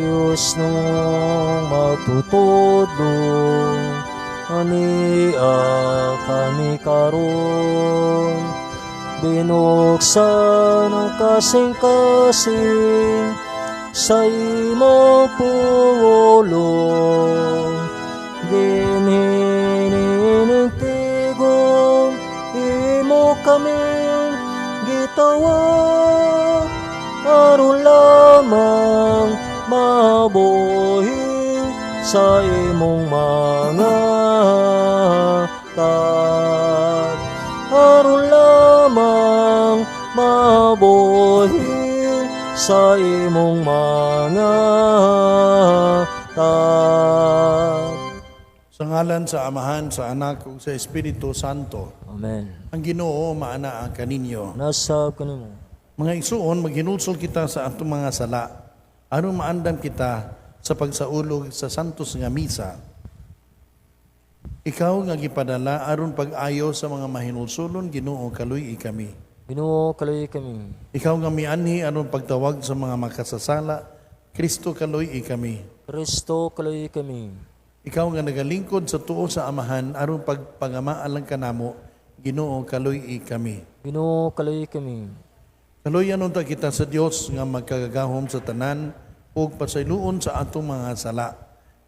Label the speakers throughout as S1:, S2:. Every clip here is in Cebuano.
S1: Dios nung magtutudlo, ania kami karon. Binuksan ang kasing-kasing sa imong pulong. Dinhi niining tigom, imo kaming gitawag, aron lamang mabuhi sa imong mga hatag, aron lamang mabuhi sa imong mga hatag.
S2: Sa ngalan sa Amahan, sa Anak, ug sa Espiritu Santo.
S1: Amen.
S2: Ang Ginoo maanaa kaninyo.
S1: Nasab kanimo.
S2: Mga igsuon, maghinulsol kita sa atong mga sala aron maandam kita sa pagsaulog sa santos nga misa. Ikaw nga gipadala aron pag-ayo sa mga mahinulsulon, Ginoo, kaluy-i kami.
S1: Ginoo, kaluy-i kami.
S2: Ikaw nga mianhi aron pagtawag sa mga makasasala, Kristo, kaluy-i kami.
S1: Kristo, kaluy-i kami.
S2: Ikaw nga nagalingkod sa tuo sa Amahan aron pagpangamaalang kanamo, Ginoo, kaluy-i kami.
S1: Ginoo, kaluy-i kami.
S2: Kaluyan unta kita sa Dios nga magkagagahom sa tanan ug pasayloon sa atong mga sala.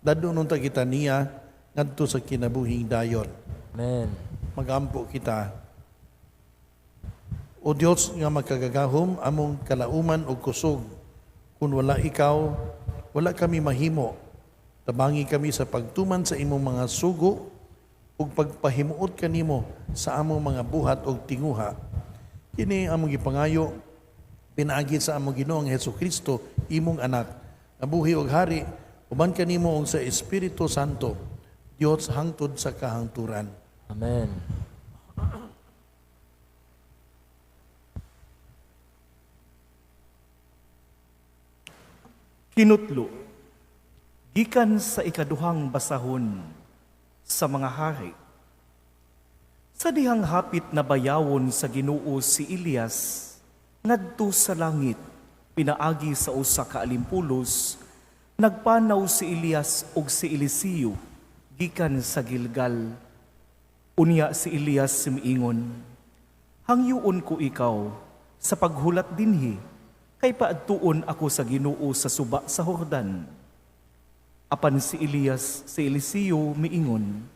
S2: Dadon unta kita niya ngadto sa kinabuhing dayon.
S1: Amen.
S2: Magampo kita. O Dios nga magkagagahom, among kalauman ug kusog. Kung wala ikaw, wala kami mahimo. Tabangi kami sa pagtuman sa imong mga sugo ug pagpahimuot kanimo sa among mga buhat ug tinguha. Kini among gipangayo pinaagi sa among Ginoong Hesukristo, imong anak, nga buhi ug hari uban kanimo ug sa Espiritu Santo, Dios hangtod sa kahangturan.
S1: Amen.
S3: Kinutlo, gikan sa ikaduhang basahon sa mga hari. Sa dihang hapit na bayawon sa Ginoo si Elias ngadto sa langit pinaagi sa usa ka alimpulos, nagpanaw si Elias ug si Eliseo gikan sa Gilgal. Unya si Elias miingon, "Hangyoon ko ikaw sa paghulat dinhi, kay paadtuon ako sa Ginoo sa suba sa Jordan." Apan si Elias si Eliseo miingon,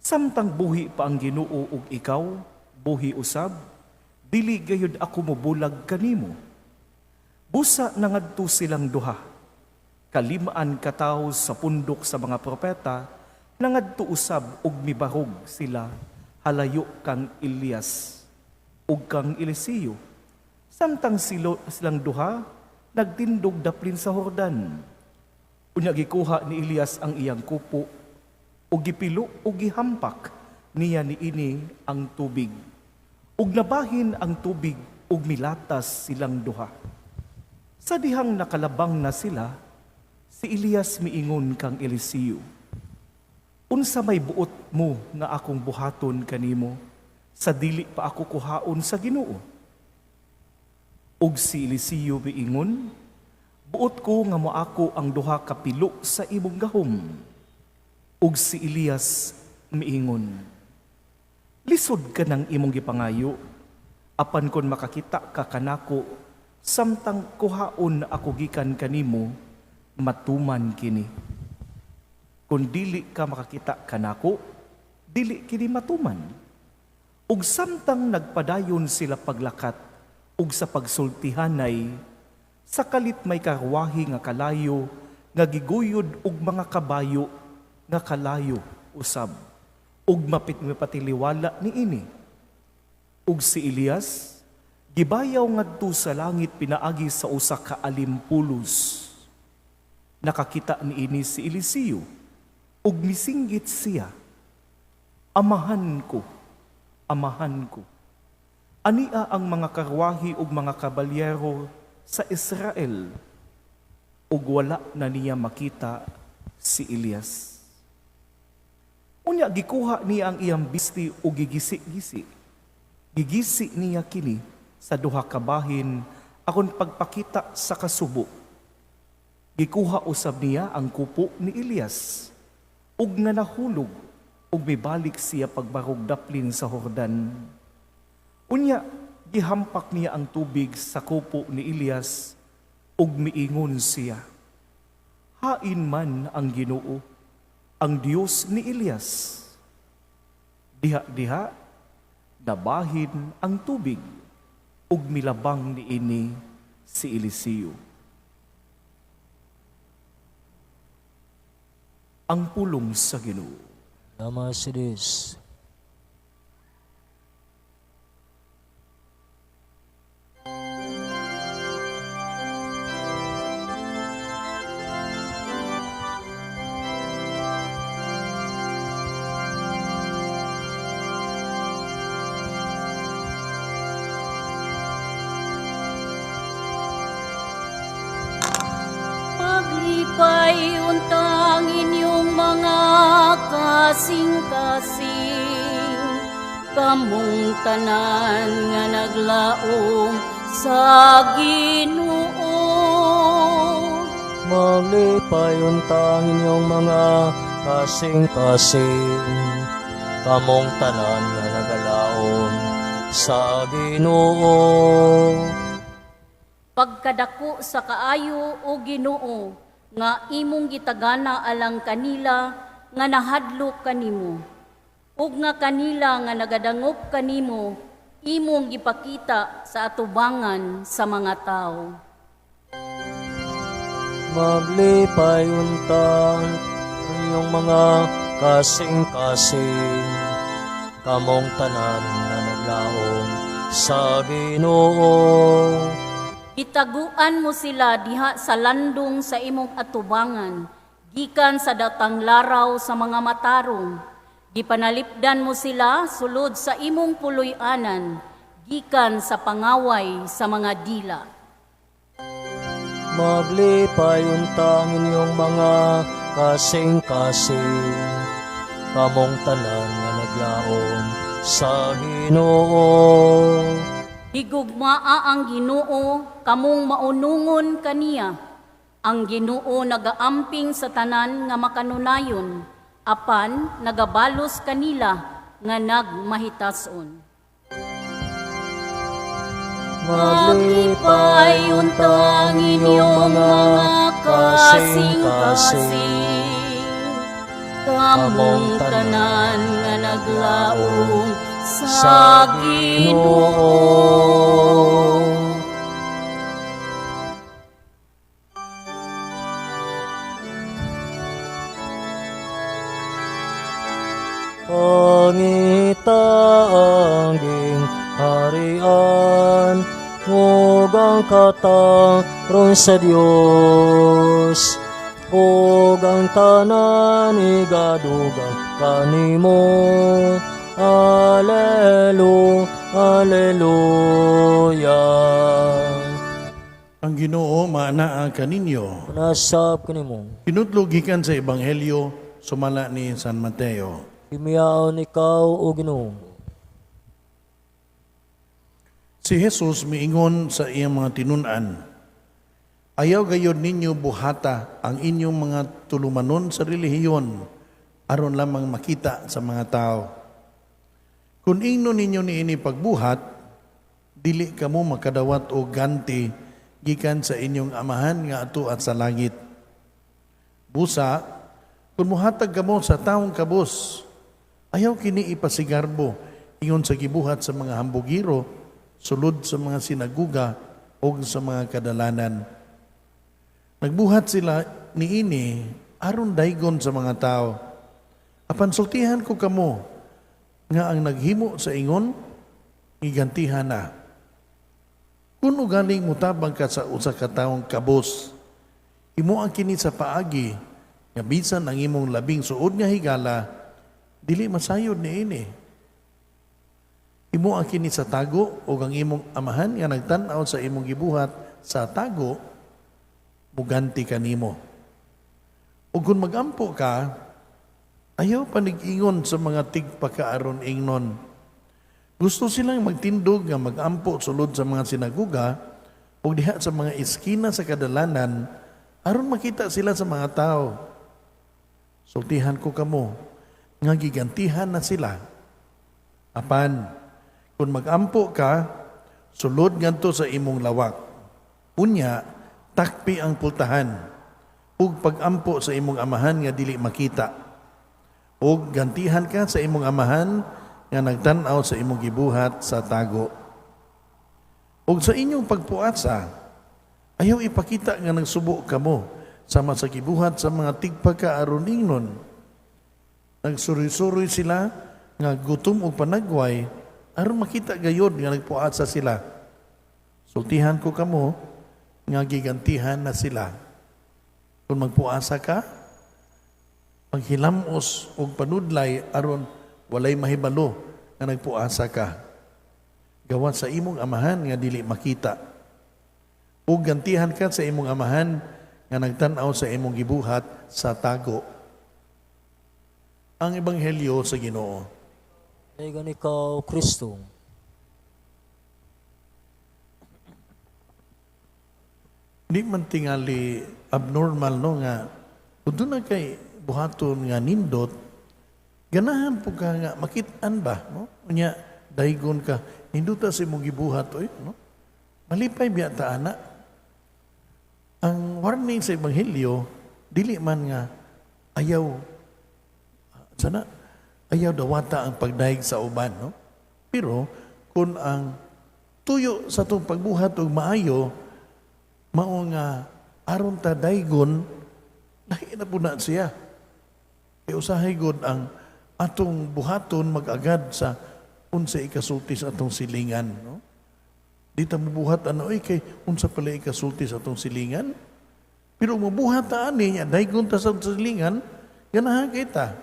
S3: "Samtang buhi pa ang Ginoo ug ikaw buhi usab, dili gayud ako mobulag kanimo." Busa nangadto silang duha. Kalimaan ka tawo sa pundok sa mga propeta nangadto usab ug mibarog sila halayo kang Elias ug kang Eliseo. Samtang silang duha nagtindog daplin sa Jordan. Unya gikuha ni Elias ang iyang kupo ug gipilo ug gihampak niya niini ang tubig. Ug nabahin ang tubig ug milatas silang duha. Sa dihang nakalabang na sila, si Elias miingon kang Eliseo, "Unsa may buot mo nga akong buhaton kanimo sa dili pa ako kuhaon sa Ginoo?" Ug si Eliseo miingon, "Buot ko nga moako ang duha ka pilo sa imong gahom." Ug si Elias miingon, "Lisod ka ng imong gipangayo, apan kon makakita ka kanako samtang kuhaon ako gikan kanimo, matuman kini. Kung dili ka makakita kanako, dili kini matuman." Ug samtang nagpadayon sila paglakat ug sa pagsultihanay, sa kalit may karwahe nga kalayo nga giguyod og mga kabayo nga kalayo usab ug mapit mipatiliwala niini. Ug si Elias gibayaw ngadto sa langit pinaagi sa usa ka alimpulos. Nakakita niini si Eliseo ug misinggit siya, "Amahan ko, amahan ko! Ania ang mga karwahe ug mga kabalyero sa Israel!" Ug wala na niya makita si Elias. Unya gikuha niya ang iyang bisti ug gigisi-gisi. Gigisi niya kini sa duha ka bahin aron pagpakita sa kasubo. Gikuha usab niya ang kupo ni Elias ug nga nahulog ug mibalik siya pagbarog daplin sa Hordan. Unya gihampak niya ang tubig sa kupo ni Elias ug miingon siya, "Hain man ang Ginoo, ang Dios ni Elias." Diha-diha nabahin ang tubig ug milabang niini si Eliseo. Ang pulong sa Ginoo.
S1: Salamat sa Dios.
S4: Maglipay untang inyong mga kasing-kasing, kamong tanan nga naglaom sa Ginoo.
S1: Maglipay untang inyong mga kasing-kasing, kamong tanan nga nagalaom sa Ginoo.
S4: Pagkadako sa kaayo o Ginoo nga imong gitagana alang kanila nga nahadlok kanimo, ug nga kanila nga nagadangop kanimo imong gipakita sa atubangan sa mga tawo.
S1: Maglipay untang inyong mga kasing-kasing, kamong tanan nga naglaom sa Ginoo.
S4: Gitaguan mo sila diha sa landong sa imong atubangan, gikan sa datang laraw sa mga matarong. Gipanalipdan mo sila sulod sa imong puloy-anan, gikan sa pangaway sa mga dila.
S1: Maglipay untang inyong mga kasing-kasing, kamong tanan nga naglaom sa Ginoo.
S4: Higugmaa ang Ginoo, kamong maunungon kaniya. Ang Ginoo nagaamping sa tanan nga makanunayon, apan nagabalos kanila nga nagmahitason.
S1: Maglipay untang inyong mga kasing-kasing,
S4: kamong tanan nga naglaom sa Ginoo.
S1: Pangita ang harian ug ang katarong sa Dios, ug ang tanan igadugang kanimo. Alleluia, alleluia.
S2: Ang Ginoo maanaa kaninyo.
S1: Nasab kanimo.
S2: Pinudlo gikan sa Ebanghelyo sumala ni San Mateo.
S1: Himiyaon ikaw o Ginoo.
S2: Si Jesus miingon sa iyang mga tinun-an, ayaw gayod ninyo buhata ang inyong mga tulumanon sa relihiyon aron lamang makita sa mga tao. Kung ingno ninyo niini pagbuhat, dili kamo makadawat og ganti gikan sa inyong amahan nga ato at sa langit. Busa, kung muhatag kamo sa taong kabus, ayaw kini ipasigarbo ingon sa gibuhat sa mga hambugiro, sulod sa mga sinaguga o sa mga kadalanan. Nagbuhat sila niini aron daygon sa mga tao. Apan sultihan ko kamo nga ang naghimo sa ingon gigantihan na. Kun ugaling mutabang ka sa usa ka taong kabus, imo ang kini sa paagi nga bisan ang imong labing suod nga higala dili masayod niini. Imo ang kini sa tago ug ang imong amahan nga nagtan-aw sa imong gibuhat sa tago muganti kanimo. Ug kung magampo ka, ayaw panig-ingon sa mga tigpakaaron ingnon. Gusto silang magtindog nga magampo sulod sa mga sinaguga ug diha sa mga eskina sa kadalanan Aron makita sila sa mga tao. Sultihan ko kamo, nga gigantihan na sila. Apan, kung magampo ka, sulod ngadto sa imong lawak. Unya, takpi ang pultahan ug pagampo sa imong Amahan nga dili makita. Ug gantihan ka sa imong Amahan nga nagtan-aw sa imong gibuhat sa tago. Ug sa inyong pagpuasa, ayaw ipakita nga nagsubo kamo sama sa gibuhat sa mga tigpagkaaron ingnon. Nagsuroy-suroy sila nga gutom og panagway aron makita gayod nga nagpuasa sila. Sultihan ko kamo nga gigantihan na sila. Kung magpuasa ka, paghilamos og panudlay aron walay mahibalo nga nagpuasa ka. Gawas sa imong Amahan nga dili makita. Ug gantihan ka sa imong Amahan nga nagtan-aw sa imong gibuhat sa tago. Ang Ebanghelyo sa Ginoo.
S1: Dayon ikaw, Kristo.
S2: Di man tingali abnormal, no, nga kung doon na kay buhaton nga nindot, ganahan po ka nga makit-an ba, no? Unya daygon ka, nindota sa imong gibuhat oy, no? Malipay biya ta ana. Ang warning sa Ebanghelyo, dili man nga ayaw sana, ayaw dawata ang pagdayeg sa uban, no? Pero kung ang tuyo sa atong pagbuhat og maayo mao nga aron ta daygon, lahi na po na siya. Kay usahay gud ang atong buhaton mag-agad sa unsa ikasulti sa atong silingan, no? Di ta mubuhat ano oy, kay unsa pala ikasulti sa atong silingan. Pero mubuhat ta ani niya, daygon ta sa atong silingan, ganahan kita.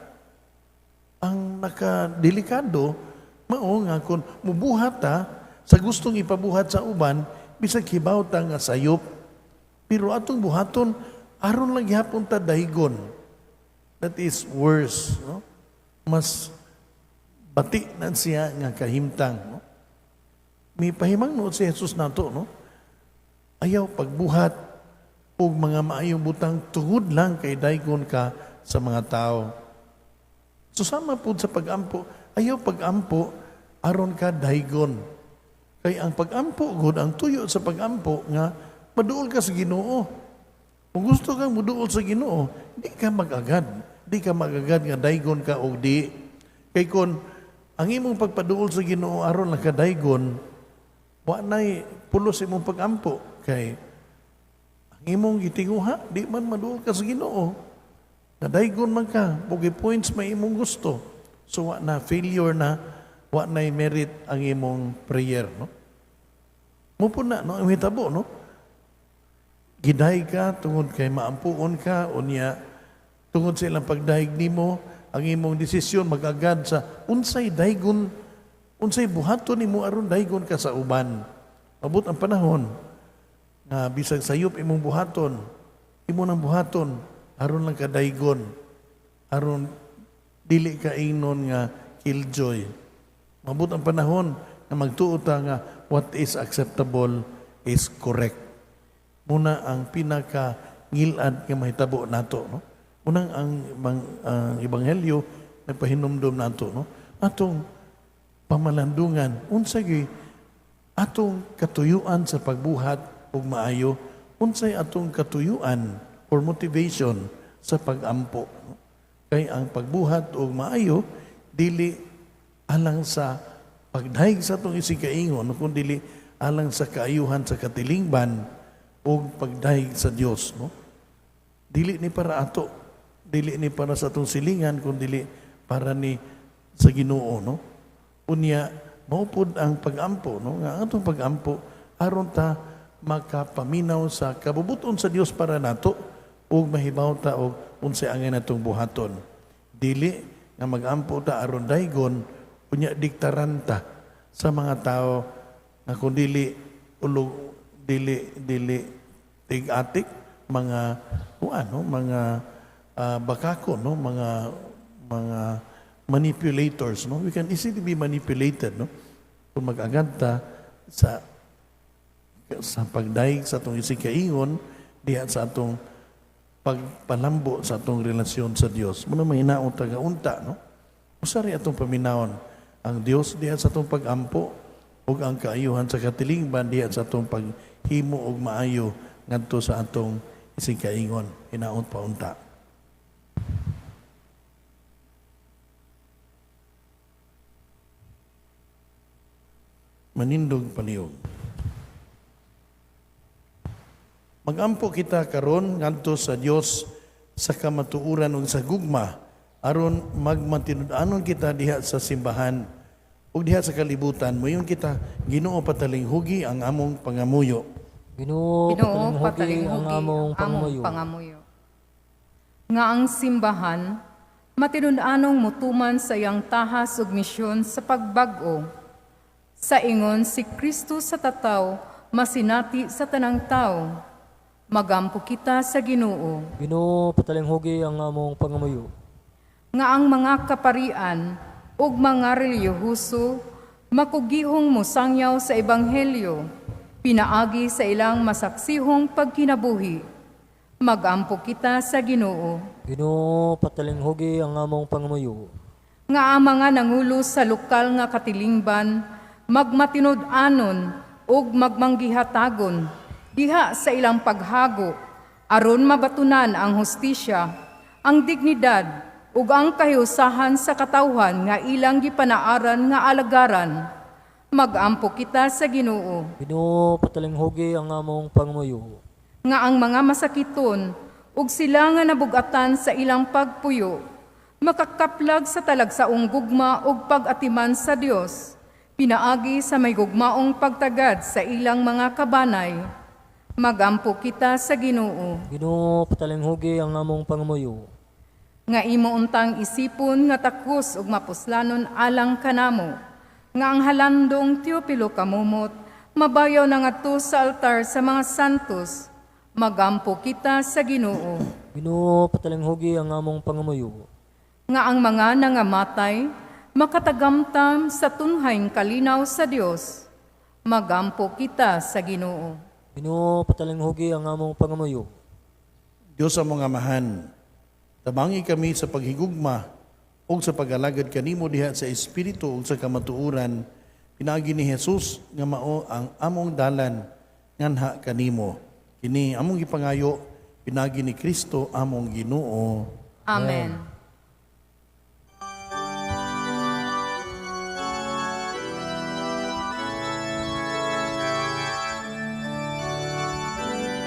S2: Ang nakadelikado mao nga kung mubuhat ta sa gustong ipabuhat sa uban, bisag hibaw ta nga sayop, pero atong buhaton aron lang gihapon ta daygon. That is worse, no? Mas bati na siya nga kahimtang, no? May pahimangno si Jesus nato, no? Ayaw pagbuhat og mga maayong butang tungod lang kay daygon ka sa mga tao. So sama pud sa pagampo, ayaw pagampo aron ka daygon. Kay ang pagampo gud, ang tuyo sa pagampo nga maduol ka sa Ginoo. Kung gusto kang muduol sa Ginoo, di ka mag-agad. Di ka mag-agad nga daygon ka og di. Kay kon ang imong pagpaduol sa Ginoo aron lang ka daygon, wa nay pulos imong pagampo, kay ang imong gitinguha di man maduol ka sa Ginoo. Nadaygon man ka, bugi points may imong gusto. So wa na, failure na, wa na merit ang imong prayer, no? Mo po na, no, ang hitabo, no? Giday ka tungod kay maampuon ka, unya tungod sa ilang pagdayeg nimo, ang imong desisyon magagad sa unsay daygon, unsay buhaton nimo aron daygon ka sa uban. Mabot ang panahon nga bisag sayop imong buhaton, imo nang buhaton aron lang ka daygon, aron dili ka ingnon nga killjoy. Mabot ang panahon nga magtuo ta nga what is acceptable is correct. Muna ang pinaka ngilad nga mahitabo nato, no? Unang ang Ebanghelyo nagpahinumdom nato, no? Atong pamalandungan unsa gyud atong katuyuan sa pagbuhat og maayo, unsay atong katuyuan or motivation sa pagampo, no? Kay ang pagbuhat og maayo dili alang sa pagdayeg sa atong isig-kaingon, no, kun dili alang sa kaayuhan sa katilingban ug pagdayeg sa Dios, no? Dili ni para ato, dili ni para sa atong silingan, kun dili para ni sa Ginoo, no? Unya mao pud ang pagampo, no, nga ang atong pagampo aron ta makapaminaw sa kabubuton sa Dios para nato ug mahibaw ta og unsay angay natong buhaton. Dili nga magampo ta aron daygon, unya diktaran ta sa mga tao nga kun dili ulog, dili dili tig-atik, mga kuan, no, mga bakako, no, mga manipulators, no? We can easily be manipulated, no, kung mag-agad ta sa pagdayeg sa atong isig kaingon diha sa atong Pagpalambo sa atong relasyon sa Dios. Muna mahinaot taga unta, no? Usa ri atong paminawon ang Dios diha sa atong pagampo ug ang kaayuhan sa katilingban diha sa atong paghimo og maayo ngadto sa atong isigkaingon. Hinaot pa unta. Manindog palihog. Magampo kita karon ngadto sa Dios sa kamatuoran ug sa gugma aron magmatinud-anon kita diha sa simbahan ug diha sa kalibutan. Moingon kita, "Ginoo, patalinghugi ang among pangamuyo."
S1: Ginoo,
S5: Ginoo,
S1: patalinghugi ang
S5: patalinghugi
S1: among pangamuyo.
S5: Pangamuyo. Nga ang simbahan matinud-anong mutuman sa iyang tahas ug misyon sa pagbag-o. Sa ingon si Kristo sa tataw masinati sa tanang tao. Magampo kita sa Ginoo.
S1: Ginoo, patalinghugi ang among pangamuyo.
S5: Nga ang mga kaparian ug mga relihiyoso makugihong mosangyaw sa ebanghelyo pinaagi sa ilang masaksihong pagkinabuhi. Magampo kita sa Ginoo.
S1: Ginoo, patalinghugi ang among pangamuyo.
S5: Nga ang mga nangulo sa lokal nga katilingban magmatinud-anon ug magmanggihatagon diha sa ilang paghago aron mabatunan ang hustisya, ang dignidad ug ang kahiusahan sa katawhan nga ilang gipanaaran nga alagaran. Magampo kita sa Ginoo.
S1: Ginoo, patalinghugi ang among pangamuyo.
S5: Nga ang mga masakiton ug sila nga nabugatan sa ilang pagpuyo makakaplag sa talagsaong gugma ug pag-atiman sa Dios pinaagi sa may gugmaong pagtagad sa ilang mga kabanay. Magampo kita sa Ginoo.
S1: Ginoo, patalinghugi ang among pangamuyo.
S5: Nga imo untang isipon nga takos ug mapuslanon alang kanamo nga ang halandong Teopilo Camomot mabayaw na ngadto sa altar sa mga santos. Magampo kita sa Ginoo.
S1: Ginoo, patalinghugi ang among pangamuyo.
S5: Nga ang mga nangamatay makatagamtam sa tunhayng kalinaw sa Dios. Magampo kita sa Ginoo.
S1: Ginoo, patalinghugi ang among pangamuyo.
S2: Diyos among Amahan, tabangi kami sa paghigugma ug sa pag-alagad kanimo diha sa espiritu ug sa kamatuoran pinaagi ni Jesus nga mao ang among dalan nganha kanimo. Kini among gipangayo pinaagi ni Kristo among Ginoo.
S5: Amen.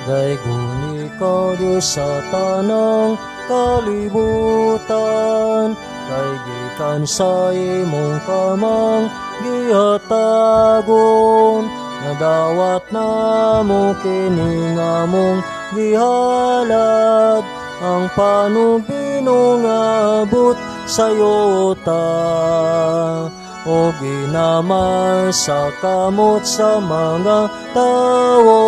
S1: Daygon ikaw, Diyos, sa tanang kalibutan, kay gikan sa imong kamang gihatagon, nadawat namo kini nga among gihalad, ang panubinong abot sa yuta o ginamay sa kamot sa mga tawo,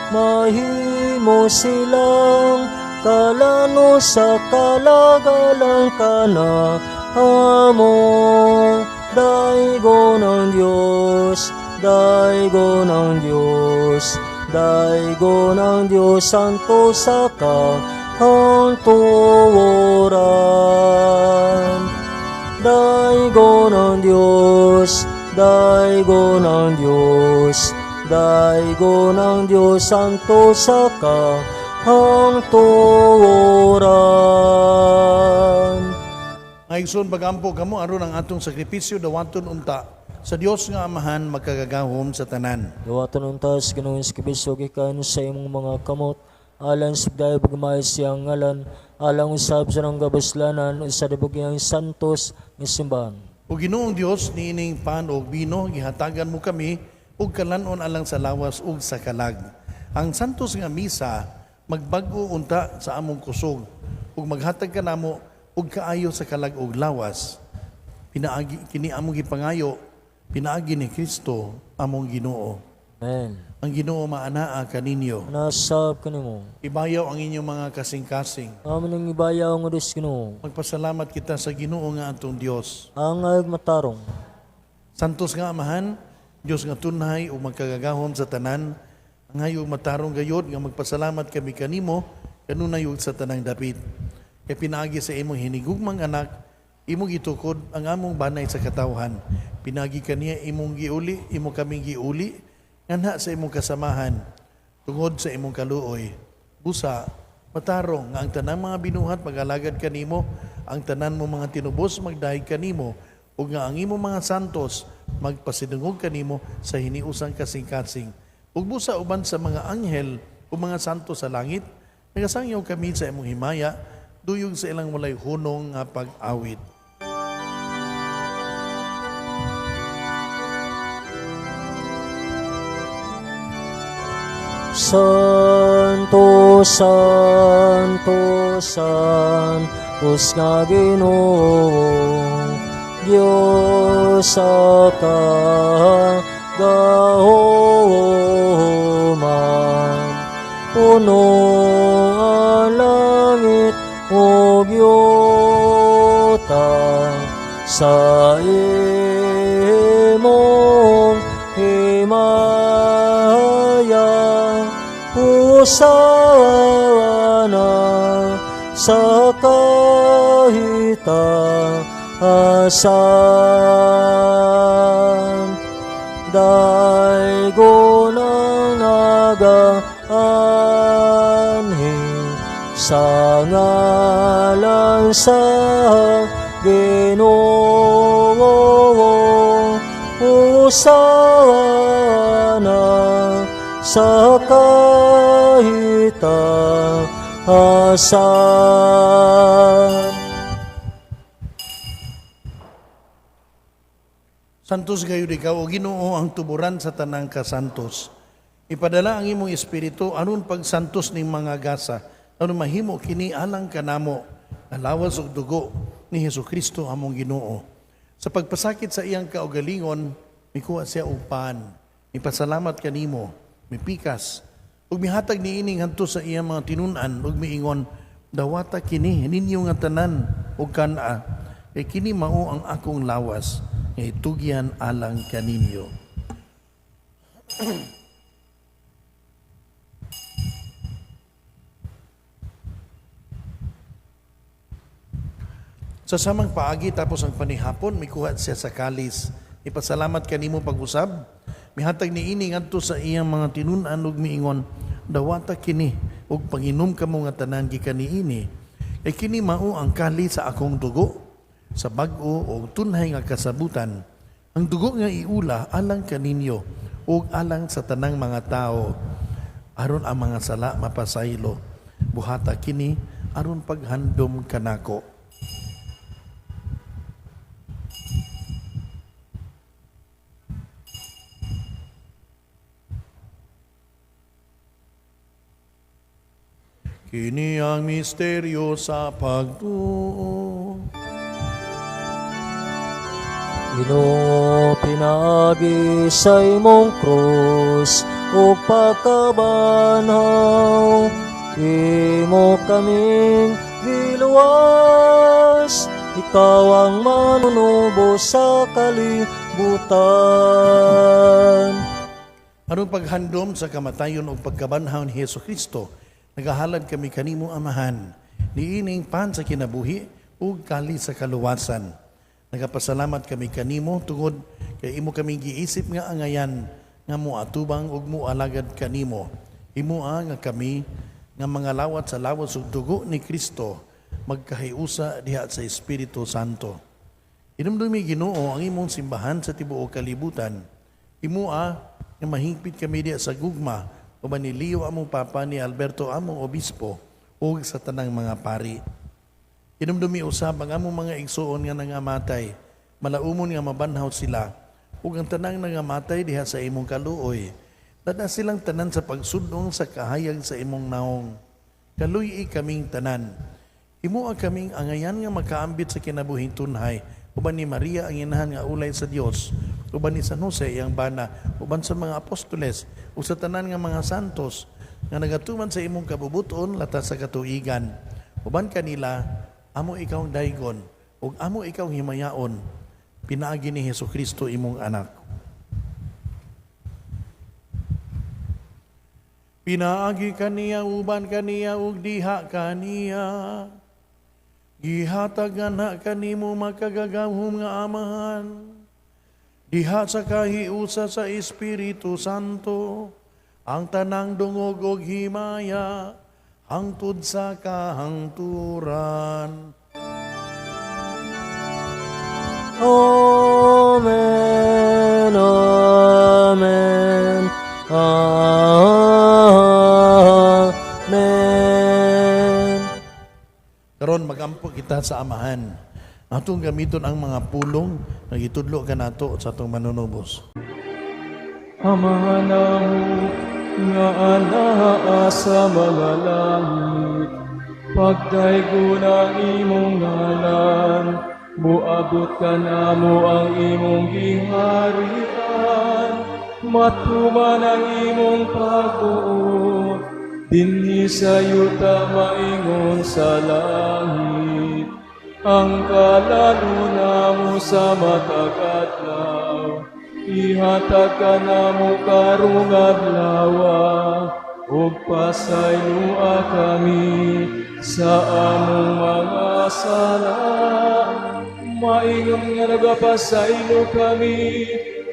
S1: mahimo silang kalano sa kalagalang kana amo. Daigo ng Diyos, daigo ng Diyos, daigo ng Diyos, santo sa kahanturan. Daigo ng Diyos, daigo ng Diyos, daigo ng Diyos, santo sa kahanturan.
S2: Mga igsoon, pagampo kamo aron ang atong sakripisyo dawaton unta sa Dios nga Amahan makagagahom sa tanan.
S1: Dawaton unta sa Ginoong Kristo gikan sa imong mga kamot, alang sa pagdayo pagmahal siyang ngalan, alang usab sa nang gabaslanan sa dibugiyang santos nga simbahan.
S2: O Ginoong Dios, niining pan og bino gihatagan mo kami og kalan-on alang sa lawas ug sa kalag. Ang santos nga misa magbag-o unta sa among kusog ug maghatag kanamo og kaayo sa kalag ug lawas. Pinaagi kini among gipangayo pinaagi ni Kristo among Ginoo.
S1: Amen.
S2: Ang Ginoo maanaa kaninyo.
S1: Nasab kanimo.
S2: Ibayaw ang inyong mga kasing-kasing.
S1: Amen ang ibayaw nga Diyos Ginoo.
S2: Magpasalamat kita sa Ginoo nga atong Dios.
S1: Ang ayog matarong.
S2: Santos nga Amahan, Dios nga tunhay ug magkagagahom sa tanan, ang hayo matarong gayod nga magpasalamat kami kanimo. kanunay ug sa tanang dapit. Kay pinaagi sa imong hinigugmang anak, imong gitukod ang among banay sa katawhan. Pinaagi kaniya imong giuli, imo kaming giuli nganha sa imong kasamahan tungod sa imong kaluoy. Busa matarong nga ang tanang mga binuhat magalagad kanimo, ang tanan mo mga tinubos magdahig kanimo, ug nga ang imong mga santos magpasidungog kanimo sa hiniusang kasing-kasing. Ug busa uban sa mga anghel ug mga santos sa langit, nagasangyaw kami sa imong himaya, duyog sa ilang walay hunong nga pag-awit.
S1: Santo, Santo, Santos nga Ginoo, Diyos sa kagahoman, puno ang langit ug yuta sa imong himaya. Hosana sa kahitaasan. Daygon ang nagaanhi sa ngalan sa Ginoo. Hosana sa kahitaasan.
S2: Santos gayud ikaw, o Ginoo, ang tuburan sa tanang kasantos. Ipadala ang imong espiritu aron pagsantos ning mga gasa, aron mahimo kini alang kanamo, nga lawas ug dugo ni Hesukristo among Ginoo. Sa pagpasakit sa iyang kaugalingon, mikuha siya og pan, mipasalamat kanimo, mipikas, ug mihatag niini ngadto sa iyang mga tinun-an ug miingon, dawata kini ninyo nga tanan ug kan-a, kay kini mao ang akong lawas nga itugyan alang kaninyo. Sa samang paagi tapos ang panihapon, mikuha siya sa kalis. Ipasalamat kanimo pag-usab. Mihatag niini ngadto sa iyang mga tinun-an ug miingon, dawata kini ug panginom kamo nga tanan gikan niini. Kay kini mao ang kalis sa akong dugo, sa bag-o o tunhay nga kasabutan. Ang dugo nga iula alang kaninyo ug alang sa tanang mga tao, aron ang mga sala mapasaylo. Buhata kini aron paghandom kanako. Kini ang misteryo sa pagtuo.
S1: Ginoo, pinaagi sa imong krus ug pagkabanhaw, imo kaming giluwas. Ikaw ang manunubos sa kalibutan.
S2: Aron paghandom sa kamatayon ug pagkabanhaw ni Hesus Kristo, nagahalad kami kanimo Amahan, niining pan sa kinabuhi ug kali sa kaluwasan. Nagapasalamat kami kanimo tungod kay imo kaming giisip nga angayan nga moatubang ug moalagad kanimo. Himoa nga kami nga mga lawat sa lawas ug dugo ni Kristo magkahiusa diha sa Espiritu Santo. Hinumdumi Ginoo ang imong simbahan sa tibuok kalibutan. Himoa nga mahingpit kami diha sa gugma uban ni Leo among Papa, ni Alberto among Obispo ug sa tanang mga pari. Hinumdumi usab ang among mga igsuon nga nangamatay, malaumon nga mabanhaw sila, ug ang tanang nangamatay diha sa imong kaluoy. Dada silang tanan sa pagsudong sa kahayag sa imong naong. Kaluy-i kaming tanan. Himoa kaming angayan nga makaambit sa kinabuhing tunhay, uban ni Maria ang inahan nga ulay sa Dios, uban ni San Jose iyang bana, uban sa mga apostoles, ug sa tanan nga mga santos nga nagatuman sa imong kabubuton latas sa katuigan. Uban kanila, amo ikaw ang daygon, ug amo ikaw ang himayaon, pinaagi ni Hesukristo imong anak. Pinaagi kaniya, uban kaniya, ug diha kaniya. Gihatag na kanimo makagagahom nga Amahan. Diha sa kahiusa sa Espiritu Santo, ang tanang dungog og himaya, hangtod sa kahangturan.
S1: Amen, Amen, Amen.
S2: Karon magampo kita sa Amahan. Atong gamiton ang mga pulong nga gitudlo kanato sa atong manunubos.
S6: Amahan namo nga anaa sa mga langit, pagdaygon ang imong ngalan, muabot kanamo ang imong giharian, matuman ang imong pagbuot, dinhi sa yuta maingon sa langit. Ang kalan-on namo sa matag adlaw, ihatag kanamo karong adlaw, ug pasayloa kami sa among mga sala, maingon nga nagapasaylo kami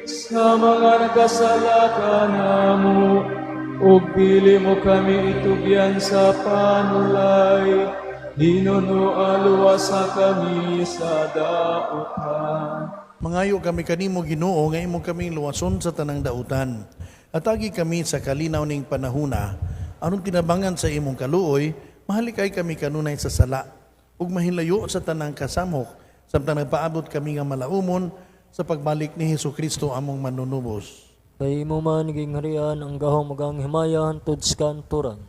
S6: sa mga nakasala kanamo, ug dili mo kami itugyan sa panulay, hinunoa luwasa kami sa dautan.
S2: Mangayo kami kanimo, Ginoo, nga imo kaming luwason sa tanang dautan. Atagi kami sa kalinaw ning panahuna, aron tinabangan sa imong kaluoy, mahalikay kami kanunay sa sala, ug mahilayo sa tanang kasamok, samtang nagpaabot kami nga malaumon sa pagbalik ni Hesus Kristo among manunubos.
S1: Kay imo man gingharian ang gahom ug ang himaya hangtod sa kahangturan.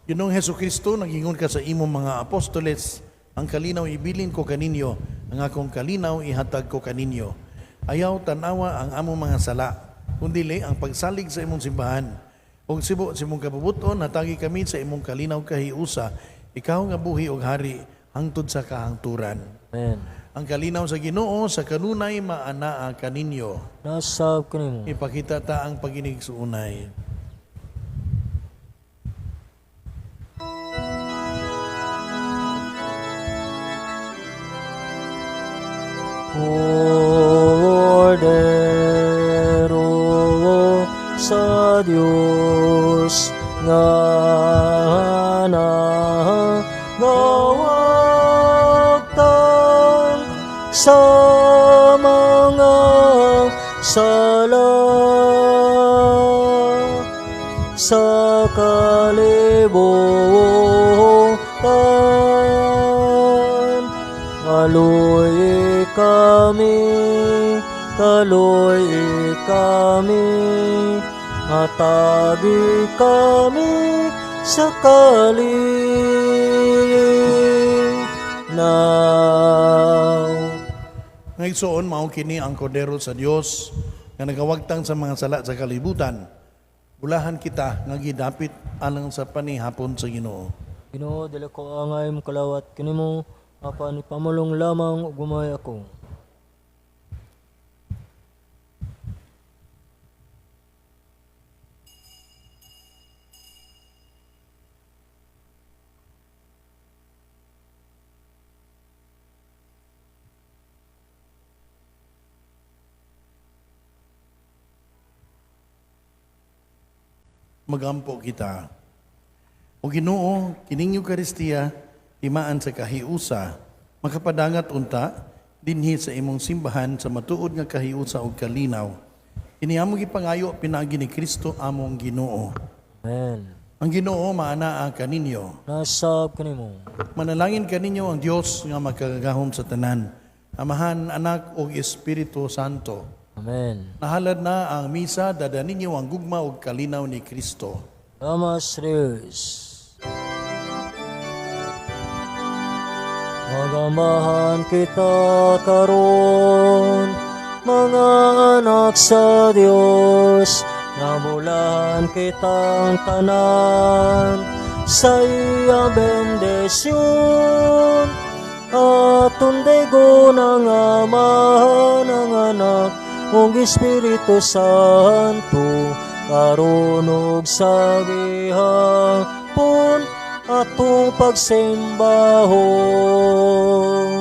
S2: Ginoong Hesus Kristo, nagingon ka sa imong mga apostoles, ang kalinaw ibilin ko kaninyo, ang akong kalinaw ihatag ko kaninyo. Ayaw tanawa ang among mga sala, kundili ang pagsalig sa imong simbahan. Ug sibo sa imong kabubuton, hatagi kami sa imong kalinaw kahiusa, ikaw nga buhi og hari, hangtod sa kahangturan.
S1: Amen.
S2: Ang kalinaw sa Ginoo sa kanunay maanaa kaninyo.
S1: Nasab kanimo.
S2: Ipakita ta ang paginigsuunay.
S1: Kordero sa Dios nga nagawagtang sa mga sala sa kalibutan. Kaloy kami, kaloy kami, hatagi kami sa kalinaw.
S2: Ngayon, mao kini ang kordero sa Dios nga nagawagtang sa mga sala sa kalibutan. Bulahan kita nga gidapit alang sa panihapon sa Ginoo.
S1: Ginoo, dili ko angay mokalawat kanimo, apan ipamulong lamang ug gumay ako.
S2: Magampo kita. O Ginoo, kining Eukaristiya, timaan sa kahiusa, makapadangat unta, dinhi sa imong simbahan sa matuod nga kahiusa ug kalinaw. Kini among gipangayo pinaagi ni Kristo among Ginoo.
S1: Amen.
S2: Ang Ginoo maanaa kaninyo.
S1: Nasab kanimo.
S2: Manalangin kaninyo ang Dios nga makagagahom sa tanan, Amahan, Anak ug Espiritu Santo.
S1: Amen.
S2: Nahalad na ang misa, dada ninyo ang gugma ug kalinaw ni Kristo.
S1: Damas Reus. Magamahan kita karon, mga anak sa Dios, nabulahan kitang tanan sa iyang bendisyon. Aton daygon ang Amahan, ang Anak, ug Espiritu Santo, Karon ug sa gihapon atong pagsimbahon.